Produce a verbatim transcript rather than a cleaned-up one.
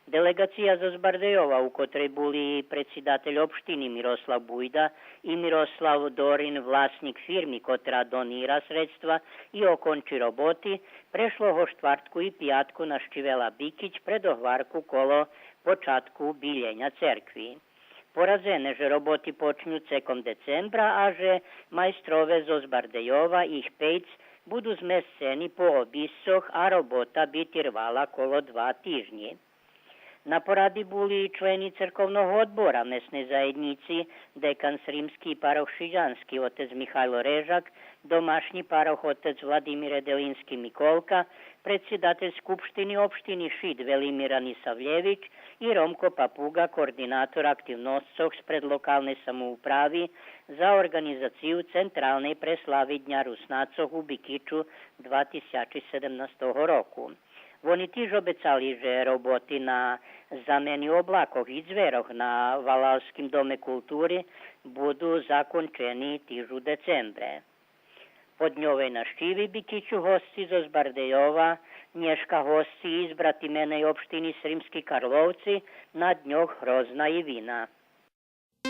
Делеґация зоз Бардейова, у котрей були предсидатель општини Мирослав Буйда и Мирослав Дорин, власнїк фирми котра донира средства и окончи роботи, прешлого штвартку и пиятку нащивела Бикич пре догварку коло початку билєня церкви. Порадзене же роботи почню цеком децембра, а же майстрове зоз Бардейова, их пейц, буду змесцени по обисцох, а робота би тирвала коло два тижнї. На поради були и члени церковного одбора месней заєднїци, декан сримски и парох шиджански отец Михайло Режак, домашнї парох отец Владимире Делински Миколка, предсидатель Скупштини општини Шид Велимир Анисавлєвич и Ромко Папуґа, координатор активносцох спред локалней самоуправи за орґанизацию централней преслави Дня Руснацох у Бикичу два тисячи седемнастого року. Вони тиж обецали же роботи на замени облакох и дзвєрох на валалским Доме култури буду закончени тиж у децембре. По дньовей нащиви Бикичу госци зоз Бардейова нєшка госци и збратименей општини Сримски Карловци на дньох Грозна и Вина.